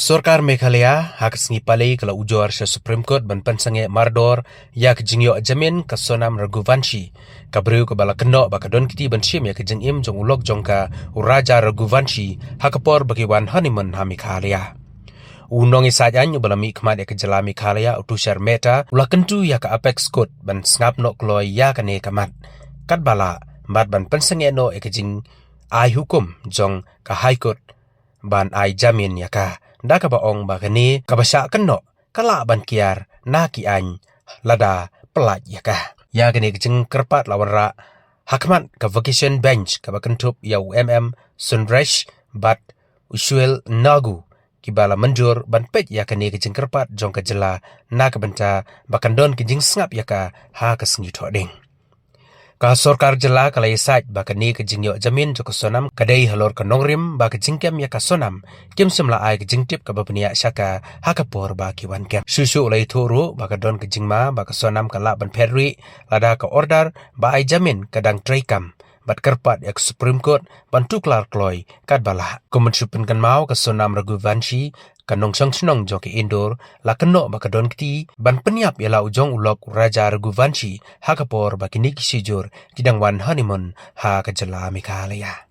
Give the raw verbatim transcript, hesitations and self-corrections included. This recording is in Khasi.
Sorkar Meghalaya ha ka sngi Palei ka la ujor sha Supreme Court ban pynsangeh mardor ïa ka jingïoh jamin ka Sonam Raghuvanshi, ka briew kaba la kynnoh ba ka don kti ban shim ïa ka jingim jong u lok jong ka, u Raja Raghuvanshi, ha ka por ba ki wan honeymoon ha Meghalaya. U nongïasaid aiñ uba la mihkhmat ïa ka jylla Meghalaya, u Tushar Mehta, u la kyntu ïa ka Apex Court ban sngap noh kloi ïa kane ka mat, katba lah, bad ban pynsangeh noh ïa ka jingai hukum jong ka High Court ban ai jamin ïa ka, da kaba ong ba kane kaba shah kynnoh ka lah ban kiar na ki aiñ lada pyllait ïa ka. Ïa kane ka jingkyrpad la wanrah ha khmat ka Vacation Bench kaba kynthup ïa u M M Sundresh bad u Suel Nagu, kiba la mynjur ban peit ïa kane ka jingkyrpad jong ka jylla na ka bynta ba kan don ka jingsngap ïa ka ha ka sngi Thohdieng. Ka sorkar jylla ka la ïasaid ba kane ka jingïoh jamin jong ka Sonam ka dei halor ka nongrim ba ka jingkem ïa ka Sonam kim shym la ai ka jingtip kaba bniah sha ka ha ka por ba ki wan kem. Shuh shuh u la ïathuh ruh ba ka don ka jingma ba ka Sonam ka lah ban phet rieh lada ka order ba ai jamin ka dang treikam, bad kyrpad ïa ka Supreme Court ban tuklar kloi katba lah. Kum ban shu pynkynmaw, ka Sonam Raghuvanshi, ka nongshong shnong jong ka Indore, la kynnoh ba ka don kti ban pynïap ïa la u jong u lok u Raja Raghuvanshi ha ka por ba kine ki shijur ki dang wan honeymoon ha ka jylla Meghalaya.